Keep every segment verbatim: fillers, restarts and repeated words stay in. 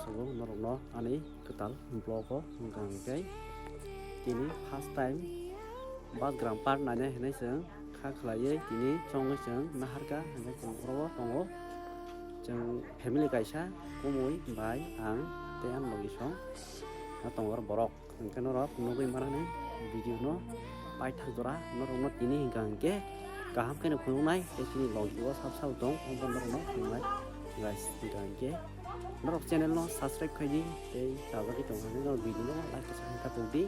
Norokno ani kwtal vlog o hwnkha hwnkhe tini first time bus gram part nainai hinwi chwng kha khwlaiwi tini chongwi chwng naharkha hwnkhe chwng oro o tongo. Chwng family kaisa, kumui, bai, ang tei ani logisong no tongo oro borok. Hwnkhe norok nugwi manani video no paithak jora norokno tini hwnkha hwnkhe kaham kheno phunuknai tei chini logi o sab sabo tong obo norokno phunuknai guys. Hwnkha hwnkhe norok channel no subscribe khaidi tei chajagwi tong hwnwi norok video no like khe sakha tongdi.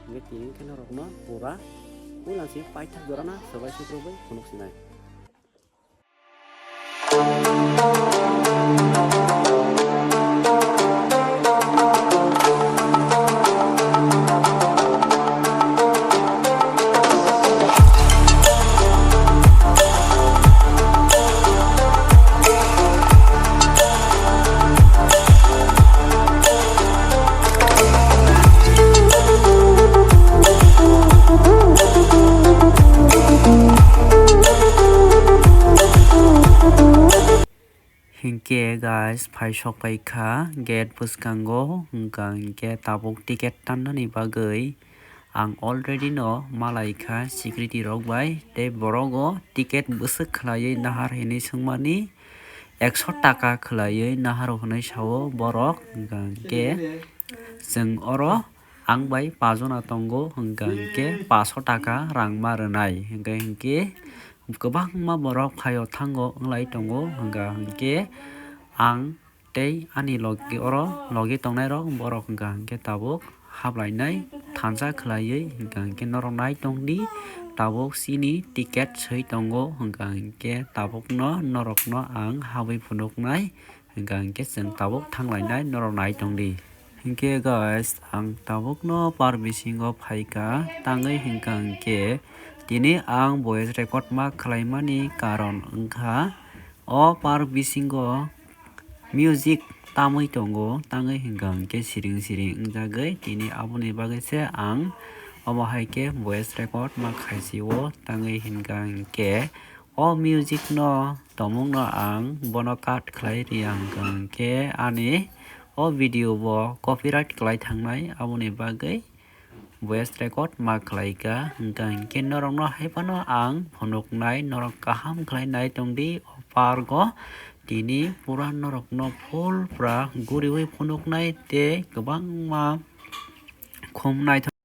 Hwnkhe tini hwnkhe norokno pura puila se paithak jora no swbai sukrubwi phunuk sinai. Hinkhe guys, phai sok pai kha gate bwskango, hwnkha hinkhe tabuk ticket tannani bagwi ang already no malai kha security rok bai, tei borok o ticket bwswk khwlaiwi nahar hinwi swngmani, ekso taka khwlaiwi nahar o hinwi sao borok, hwnkha hinkhe chwng oro ang bai pajona tongo, hwnkha hinkhe paso taka rang ma rwnai, hwnkha hinkhe kwbangma borok phaio thango wnglai tongo, hwnkha hinkhe ang tei ani logi oro logi tongnai rok borok hwnkha hinkhe tabuk haplainai thansa khwlaiwi, hwnkha hinkhe norok nai tongdi tabuk chini ticket swi tongo, hwnkha hinkhe tabukno norokno ang habwi phunuknai, hwnkha hinkhe chwng tabuk thanglainai norok nai tongdi. Hinkhe guys, ang tabukno park bisingo phaikha, tangwi hwnkha hinkhe tini ang voice record ma khwlaimani karon wngkha o park bisingo music tamwi tongo, tangwi hwnkha hinkhe siring siring wngjagwi tini aboni bagwi se ang obo hai khe voice record ma khaisio, tangwi hwnkha hinkhe o music no tomung no ang bono cut khlai ria hwnkha hinkhe ani o video bo copyright khlai thangnai, aboni bagwi voice record ma khlai kha, hwnkha hinkhe norok no hai phano ang phunuknai, norok kaham khlai nai tongdi o park o tini pura norok no full pura guriwi phunuknai tei kwbangma khum naithok.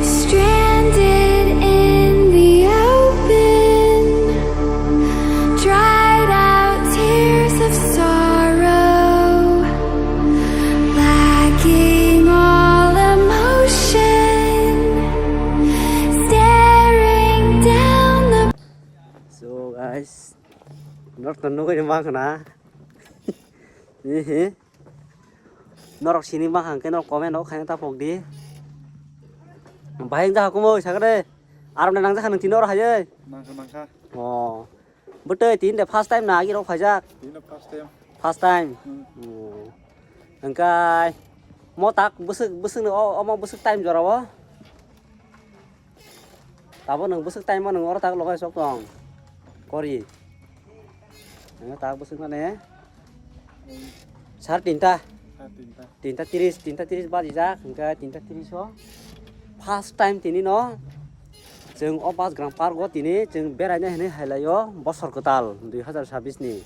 Stranded in the open, dried out tears of sorrow, lacking all emotion, staring down the So guys, norok to nugwi ma khna. Hihi. Norok sini ma hangke norok comment o khaina ta pok di. Bahai wng jakha kumo sakade. Arom de nang jakha nang tini oro hayai. Nangkha, nangkha. Oh. Bwtwi tini de first time na agi rok phaijak. Tini first time. First time. Hmm. Hmm. Hingkai mo tak bwswk, bwswk no o, omo bwswk time jora o. Tabo nwng bwswk time o nwng oro tak logai sok tong. Kori. Nwng tak bwswk mane. Sar tinta. Sar tinta. Tinta tiris, tinta tiris bajijak, hingke tinta tiris o. First time tini no. Chwng o Bas Gram Park o tini chwng beraina hinwi hai lai o bosor kwtal dui hazar sabis ni.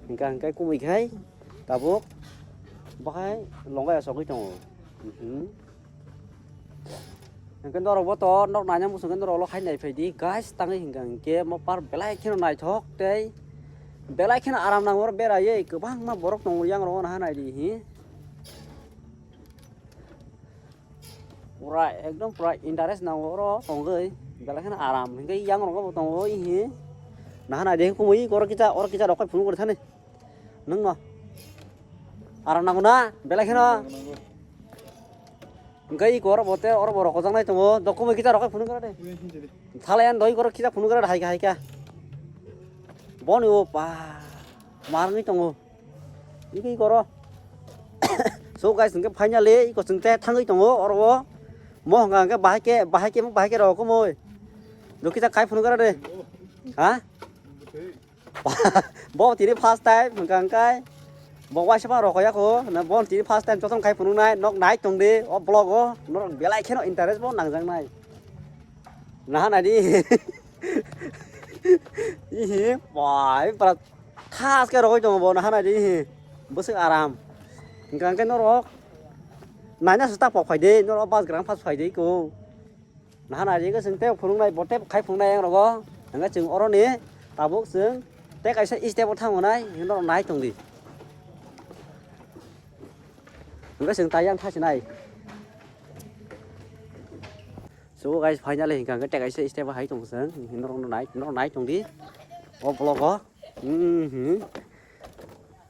Hingka hingke kumui khai tabuk bahai longai asogwi tongo. Mhm. Hingke norok bo to nok naina muchungke norok lo hai nai phai di guys, tangwi hingka hingke mo park belai kheno naithok tei belai kheno aram nango oro beraiwi kwbangma borok tongo yang oro naha nai di hi. Pura ekdom pura interest nango oro tongwi belai kheno aram hingke yang oro bo tongo hi. Naha nai di kumui oro kisa oro kisa rok phai phunuk thani. Nwng no? Aram nango na? Belai kheno. Hingke iko oro bo te, oro bo rokojak nai tongo. Dokumui kisa rok phunuk kara de. Thala yan doi iko kisa phunuk kara de, haika, haika. Boni o pa. Marngwi tongo. Iko iko oro. So guys, hingke finally iko chwng te thangwi tongo oro o. Mo hwnka hingke bahai ke, bahai ke, bahai ke rok kumui. Do kisa khai phunuk kara de. Ha? Bo tini first time hwnka hwnkhe bo waisa phano rokoya kho, na bo tini first time jotono khai phunuknai, nok nai tongdi o vlog o, norok belai kheno interest bo nangjaknai. Naha naidi. Ihi, bai, pura thas khe rogoi tongo bo, naha naidi, ihi. Bwswk aram. Hwnka hwnkhe norok naina swsta pok phaidi, norok bus gram pass phaidi ko. Naha nai ringwi chwng tei phunuknai, bo tei khai phunuknai yang rogo. Hwnkhai chwng oroni tabuk chwng tei kaisa step o thango nai, hwnwi norok nai tongdi. Hwnkhai chwng tai yang thasinai. So guys, finally hwnka hwnkhe tei kaisa step o hai tongo chwng, hwnwi norok nai, norok nai tongdi. O vlog o. Mhm.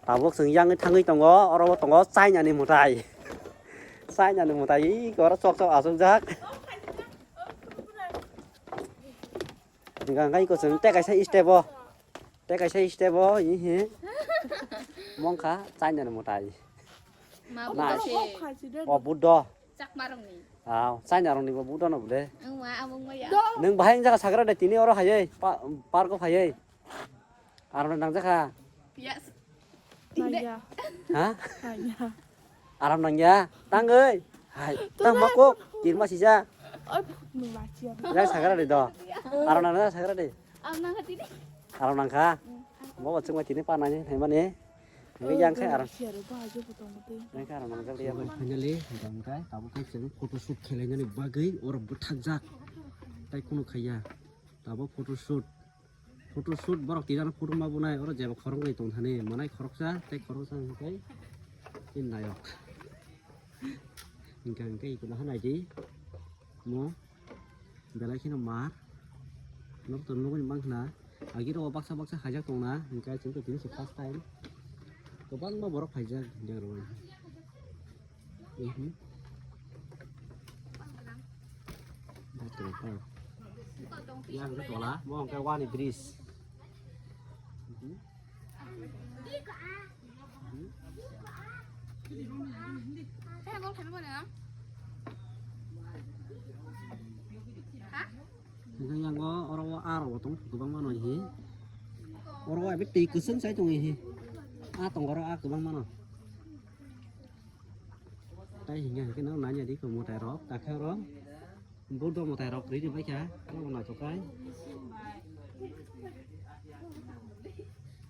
Tabuk chwng yang thangwi tongo, oro bo tongo China ni mwtai. China ni mwtai, iko oro chok chok achukjak. Hwnka hwnka iko chwng tei kaisa step o. Tei kaisa step o, ihi. Mongkha China ni mwtai. Ma Nai. Buddha se. O Buddha. Chakma rokni. Aw, China rokni bo Buddha no bwle. Ang ma, amung ma ya. Nwng bahai wng jaga sagra de tini oro hayai, pa-, park o phayai. Aram nangjakha. Piyas. Nangya. Ha? Nangya. Aram nangya. Tangwi. Hai. Tang makuk. Kirma sija. Oi, nung machi. Yang sagra de do. Aram nangna sagra de. Aram nangkha tini. Aram nangkha. Bo chwng tini pa nani hai mani. Ngai yang khai aram. Yang khai aram nangjak ya. Finally, hingka hingka tabuk khai chwng photo shoot khlainani bagwi oro bwthakjak. Tai kunu khaiya. Tabuk photo shoot. Photo shoot borok tijano photo ma bunai oro jeba khoroknwi tongthani manai khoroksa tei khoroksa hwnkhe tei nayok. Hingka hingke iko naha naidi mo belai kheno mar norok to nugwi mankha na agi rok baksa baksa khaijak tongna hingke chwng to tini se first time kwbangma borok khaijak hingke oro. Mhm. Bathroom park. Yang ke tola, mo hingke wani bridge. Mhm. Mhm. Hingke yang o oro o aro bo tong kwbangma no hi. Oro o abi twi kwchwng sai tong hi. A tong oro a kwbangma no. Tai hingke hingke no nanya di ko mwtai rok takhe oro. Buddha mwtai rok ri ri baikha. Oro naithokai.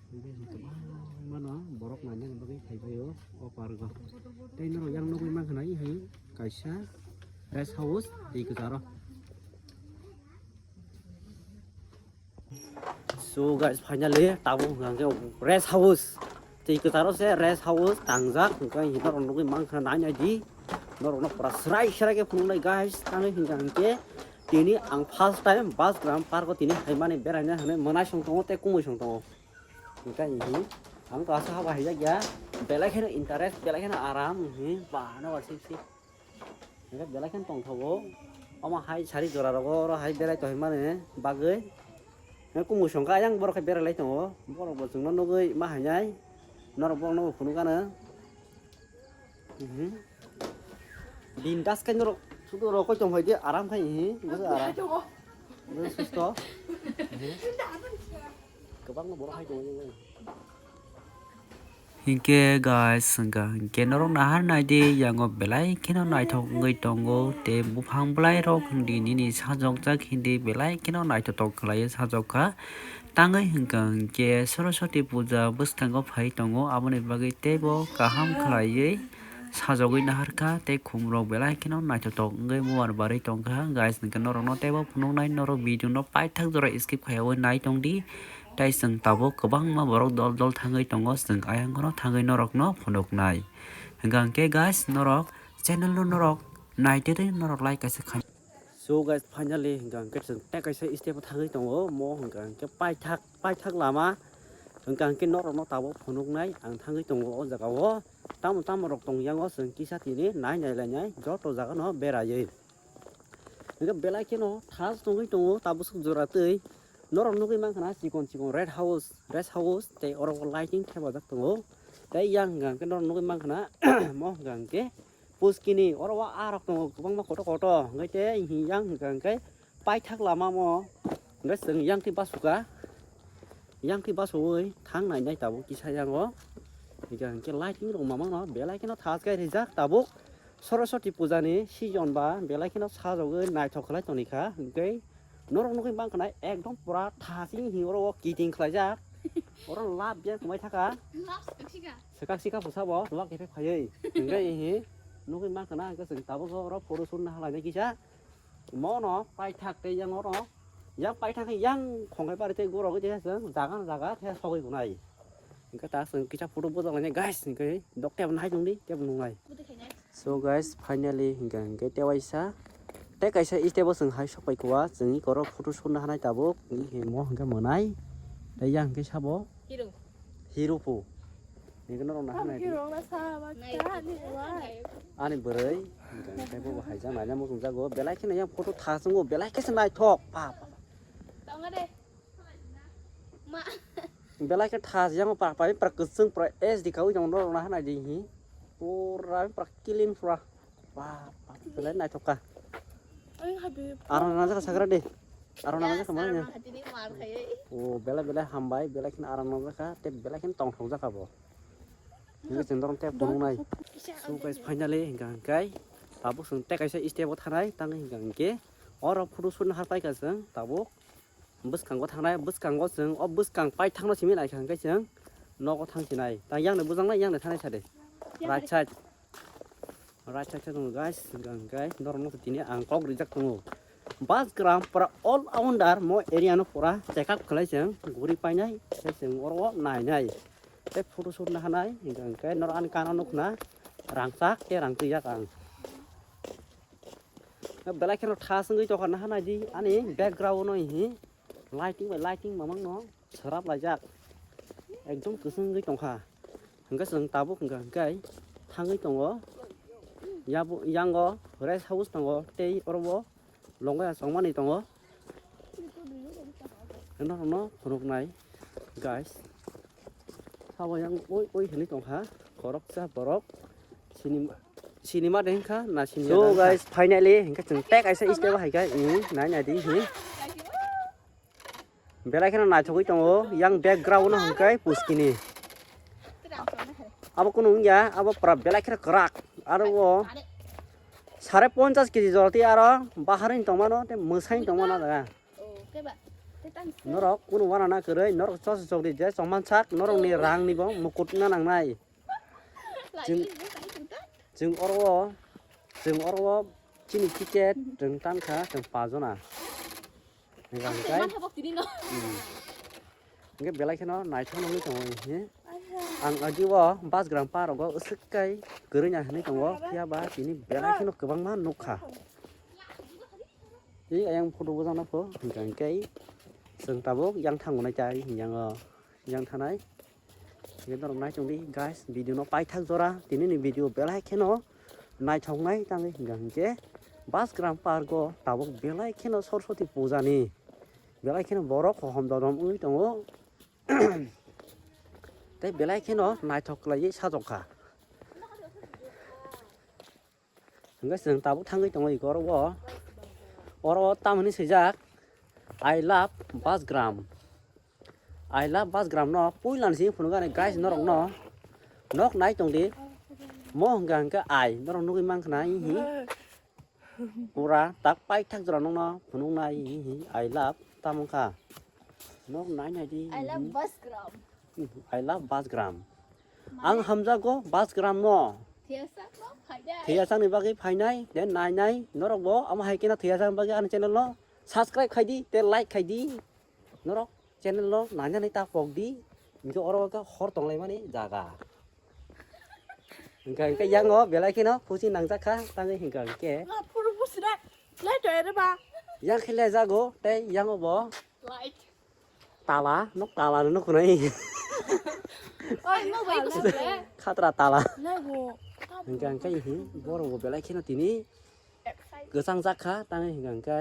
Hingke hingke kwbangma no borok naina bagwi phai phaio o park o. Tei norok yang nugwi mankha na ihi kaisa rest house twi kwcharo. So guys, finally tabuk hwnka hwnkhe rest house. Twi kwcharo se rest house tangjak, hwnka hwnkhe norok nugwi mankha nai nai di. Norokno pura srai srai khe phunuknai guys, tangwi hwnka hwnkhe tini ang first time Bas Gram Park o tini haimani beraina hwnwi mwnaisong tongo tei kumui song tongo. Hwnka hwnkhe ang to asa haba haijak ya, belai kheno interest, belai kheno aram, hwnwi ba hano ba sip sip. Hingke belai kheno tongthogo. Omo hai sari jora rogo oro hai berai tongmani bagwi. Hingke kumu songkha ayang borok khe berai lai tongo. Borok bo chwngno nugwi ma hainai. Norok borokno bo phunuk gana. Mhm. Bindas khe norok sudu rok koi tong phai di, aram khai hi, bwswk aram. Bwswk susto. Mhm. Kwbangma borok hai tongo. Hinkhe guys, hwnkha hinkhe norok nahar naidi, yango belai kheno naithok wngwi tongo, tei buphang bwlairok hindi nini sajokjak hindi belai kheno naithotok khlaiwi sajokha. Tangwi hwnkha hinkhe Saraswati puja bwskango phai tongo, aboni bagwi teibo kaham khlaiwi sajogwi naharkha, tei khumrok belai kheno naithotok wngwi muar barwi tongkha. Guys, hwnkhe norokno teibo phunuknai, norok video no paithak jora skip khaiwi nai tongdi. Tei chwng tabuk kwbangma borok dol dol thangwi tongo, chwng ayang kheno thangwi norokno phunuknai. Hwnkha hinkhe guys, norok channel no norok naitwi norok like kaisa khai. So guys, finally hwnkha hinkhe chwng tei kaisa step o thangwi tongo, mo hwnkha hinkhe paithak, paithak lama, hwnkha hinkhe norokno tabuk phunuknai ang thangwi tongo o jaga o. Tamo tamo rok tong yango chwng kisa tini nai nai lainai joto jaga no beraiwi. Hwnkhe belai kheno thas tongwi tongo tabuk swk jora twi. Norok nugwi mankha na chikon chikon red house, rest house tei oro lighting thepajak tongo. Tei yang hwnkha hinkhe norok nugwi mankha na mo hwnkha hinkhe Puskini oro o arok tongo kwbangma kotor kotor, hwnkhe tei yang hwnkha hinkhe paithak lama mo, hwnkhe chwng yang twi basuka, yang twi basuwi thang nainai tabuk kisa yango. Hwnkha hinkhe lighting rok mamang no belai kheno thas khe rijak tabuk Saraswati puja ni season ba belai kheno sajogwi naithok khlai tongkha, hwnkhe norok nugwi mankha na ekdom pura thasing hi oro o kiting khlaijak. Oro lab biya kwmai thaka. Lab swkak sika. Swkak sika bwsa bo lab khe phaiwi. Hwnkhe hi nugwi mankha na hwnkhe chwng tabuk oro photo shoot na halai nai kisa. Mono paithak tei yang oro yang paithak yang khongai pari tei goro gwi tei chwng jaga na jaga khe sogwi wnai. Hwnkhe ta chwng kisa photo bujak lainai guys, hwnkhe dok tei nai nungdi tei nungnai. So guys, finally hwnkha hinkhe tei waisa tei kaisa step o chwng hai sok pai kua, chwng eko oro photo shoot na hanai tabuk, tini himo hwnkhe mwnai tei yang hwnkhe sabo Hero. Hero po. Hwnkhe norok nahar nai di. Hero na sa ba ta ni wa. Ani bwrwi hwnkha hinkhe bobo haijak naina muchung jago, belai kheno yang photo thasung o belai khe se naithok pa pa. Tongo de. Ma. Belai khe thas yang pa pa pra kwchwng pra S D kawi tongo norok nahar nai di hi. Pura pra clean pura. Ba, ba, belai naithok kha. Aro nana jaka sagra de. Aro nana jaka mana ya? O, belai belai hambai, belai kheno aro nana jaka, te belai kheno tongthok jaka bo. Hingke chwng dorong te phunuknai. So guys, finally hingka hingkai tabuk chwng tei kaisa step o thanai, tangwi hingka hingke oro photo shoot no hapai kha chwng tabuk. Bwskango thangnai, bwskango chwng o bwskang paithakno simi naikha hwnkhe chwng nogo thangsinai. Tang yang ni bwjaknai, yang ni thangnai sade. Right side. Right side se tongo guys, hwnkhe norokno tini ang kok rijak tongo. Bus gram pura all rounder mo area no pura check up khlai chwng guri painai, tei chwng oro nainai. Tei photo shoot nahanai, hwnkhe norok ani kano nukna rangchak tei rang twijak ang. Belai kheno thas wngwi tongkha, naha naidi ani background no hi lighting bai lighting mamang no srap laijak, ekdom kwchwng wngwi tongkha. Hwnkhe chwng tabuk hwnkha hwnkhe thangwi tongo, yabo yango rest house tongo tei oro bo longya chongmani tongo. Norokno phunuknai guys. Sabo yang oi oi hinwi tongkha, khoroksa borok sinima, sinima de wngkha na sinima. So guys, finally hingke chwng tei kaisa step hai khe, hmm, nai nai di hi. Belai kheno naithogwi tongo, yang background no hingke puskini. Abo kunu wngya, abo pura belai kheno kwrak. Aro o sare ponchas kg jora tei aro baharni tongmano tei mwsai tongmano da. Norok kunu wana na kwrwi, norok chos chok di je chongman sak, norok ni rang ni bo mukut na nangnai. Chwng, chwng oro o, chwng oro o chini ticket chwng tankha chwng pajona. Hingka hingkai. Hmm. Hingke belai kheno naithok nangwi tongo hihi. Ang agi o bus gram pa rogo swk kai kwrwina hinwi tongo, phiya ba tini belai kheno kwbangma nukha. Tei ayang photo bwjaknai pho hingka hingke chwng tabuk yang thango nai chai hingyango yang thanai. Hingke norok nai chong di guys, video no paithak jora, tini ni video belai kheno naithok nai tangwi hingka hingke bus gram park o tabuk belai kheno Saraswati puja ni belai kheno borok hohom dodom wngwi tongo. Tei belai kheno naithok khlaiwi sajokha. Hwnkhe chwng tabuk thangwi tongo iko oro o. Oro o tamoni swijak, "I love Basgram." "I love Basgram" no puilani simi phunukani guys norokno. Nok nai tongdi. Mo hwnkha hwnkhe I norok nugwi mankha na hihi. Pura tak paithak jora nokno phunuknai hihi, "I love" tamo kha. Nok nai nai di. I love Basgram. I love Basgram. Ang hamjago Basgram no. Thiyasakno phainai. Thiyasakni bagwi phainai, then nainai norokbo, amo hai khe no thiyasakni bagwi ani channel no subscribe khai di, tei like khai di. Norok channel no nainani ta pok di. Hinkhe oro khe hor tonglaimani jaga. Hinkhe, hinkhe yango belai kheno khusi nangjak kha, tangwi hinkhe hinkhe. Nga phuru busi na, lai to ere ba. Yang khe le jago, tei yango bo. Light. Tala, nok tala no khunai. Oi, no bai ko sule. Khatra tala. Nago. Hinkhe hinkhe hi, borok bo belai kheno tini. Excited. Kwchang jak kha, tangwi hinkhe hinkhe.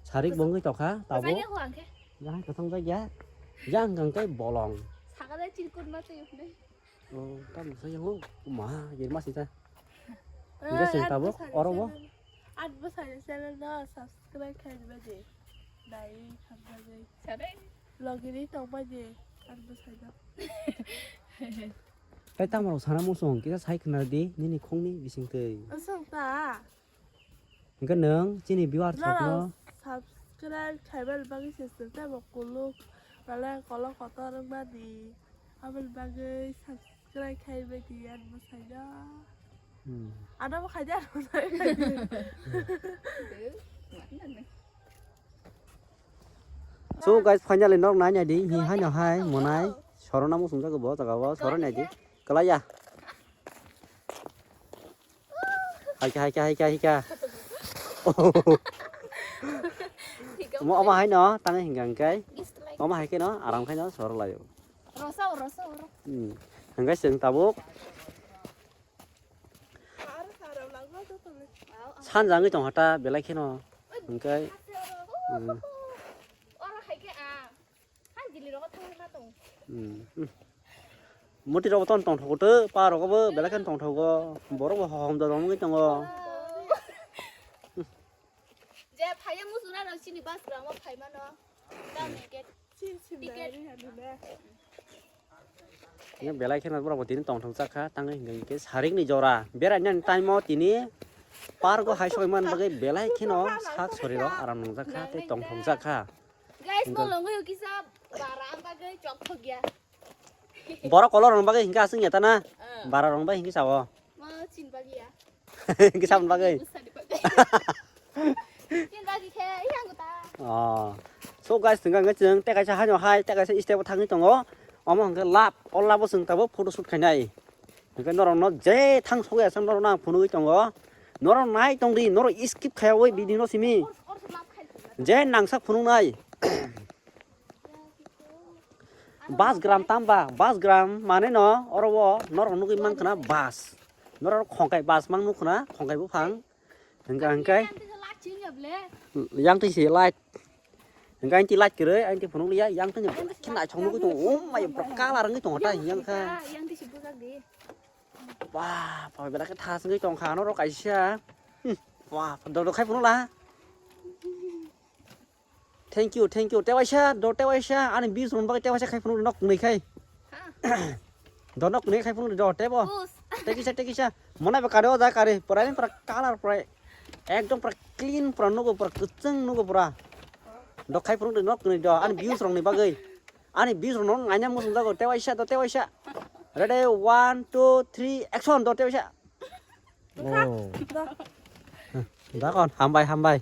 Sarik bo wngwi tokha, tabuk. Kwchang ya hwnkhe? Yang kwchang jak ya. Yang hinkhe hinkhe bolong. Sakale chirkut ma twi hwnwi. Oh, tamo sa yang o. Ma, yer ma sita. Hinkhe chwng tabuk, oro bo. At bwsai channel no subscribe khai di baje. Dai khamjagwi. Sabe. Logini tong baje. At bwsai no. Tei tamo rok sana muchung kisa sai khna di nini khongni bising twi. Aswk ta. Hinkhe nwng chini viewer rokno subscribe khaibani bagwi se chwng tei bo kuluk belai kolok kotor wngmani. Aboni bagwi subscribe khaibai di ani bwsaino. Hmm. Ano bo khaidi ano bwsai khaidi. So guys, finally nok nai nai di, hi hai no hai monai. Sorona muchung jago bo jaga bo, sorona nai di. Kalaya. Haika, haika, haika, haika. Omo, omo hai no, tangwi hinkha hinkhe. Omo hai khe no, aram khai no, sor laio. Rosa, rosa, oro. Hmm. Hinkhe chwng tabuk. Sanjangwi tong hata, belai kheno. Hinkhe, hmm. Oro hai khe, ah. Hmm, hmm. Muti rok ton tong thogo to, pa rok bo belai khe tong thogo. Borok bo hom da rong tongo. Je phaiya muchung na rok chini bus rang o phai mano. Dam ticket. Ticket. Belai khe borok bo tini tong thok jak kha, tangwi hinkhe sarik ni jora. Berai nani time o tini park o hai soi man bagwi belai kheno sak sori rok aram nang jak kha tei tong thok jak kha. Guys, mo longwi kisa bara am bagwi chok thok ya. Borok kolor rong bagwi hinkhe aswk ya ta na? Ah. Bara rong bai hinkhe sao. Mo chin bagwi ya. Hinkhe saboni bagwi. Chin bagwi khe yang ta. Oh. So guys, tingka hinkhe chwng tei kaisa haino hai tei kaisa step o thangwi tongo. Omo hinkhe lab, o lab o chwng tabuk photo shoot khainai. Hinkhe norokno je thang sogwi aswk norokno ang phunugwi tongo. Norok nai tongdi, norok skip khaiyawi video no simi. Je nangsak phunuknai. Bus gram tamba, bus gram mane no oro o norok nugwi mankha na bus. Norok khongkai bus mang nukha na, khongkai buphang. Hinkha hinkhe yang twi se light. Hinkhe ang twi light kwrwi, ang twi phunuk liya, yang twi khe naithok nugwi tongo. Oh my, pura color wngwi tongo ta yang kha. Ba, ba, belai khe thas wngwi tongkha norok kaisa. Hmm, ba, dor dor khai phunuk la. Thank you, thank you. Tewaisa, do tewaisa, ani views rok bagwi tewaisa khai phunuk nok nwi khai. Do nok nwi khai phunuk do tebo. Tekisa, tekisa. Mona ba kare o da kare. Pura ni pura color pura. Ekdom pura clean pura nugo pura kwchwng nugo pura. Do khai phunuk nok nwi do ani views rok ni bagwi. Ani views rok no ngaina muchung jago tewaisa do tewaisa. Ready, one, two, three, action do tewaisa. Oh. Dakon, hambai, hambai.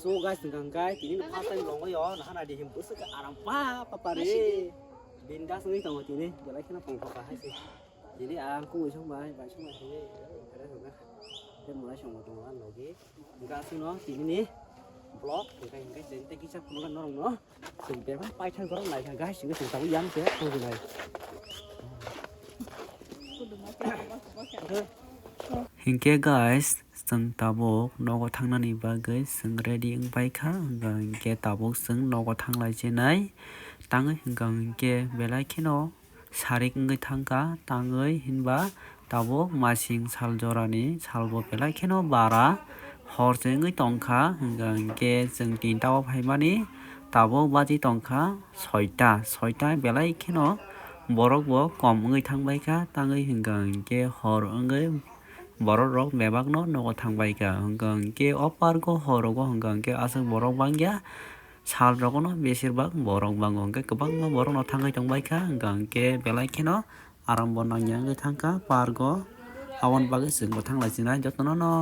So guys, tengkang kai, tini ni first time longoi yo, nah na di him busuk aram pa pa pare. Bindas ngi tong tini, belai kena pong pa hai si. Tini ang ku isong bai, bai song bai tini. Ada sudah. Dia mulai song tong logi. Hingke aswkno tinini vlog, hingke, hingke chwng tei kisa phunukha norokno. Chwng bebak paithak borok naikha, guys, hingke chwng tabuk yang se phunuknai. Hingke, guys, Chwng tabuk nogo thangnani bagwi chwng ready wng paikha, hwnkha hwnkhe tabuk chwng nogo thanglai chinai. Tangwi hwnkha hwnkhe belai kheno sarik wngwi thangkha, tangwi hinba tabuk masing sal jorani salbo belai kheno bara hor se wngwi tongkha, hwnkha hwnkhe chwng tinta o phaimani tabuk baji tongkha soita, soita belai kheno borok bo kom wngwi thangbaikha, tangwi hwnkha hwnkhe hor wngwi borok rok bebak no nogo thangbaikha, hwnkha hwnkhe o park o hor rogo hwnkha hwnkhe aswk borok bangya, sal rogo no besir bak borok bango, hwnkhe kwbangma borok no thangwi tongbaikha, hwnkha hwnkhe belai kheno aram bo nangya wngwi thangkha park o, aboni bagwi chwng bo thanglai chinai jotono no.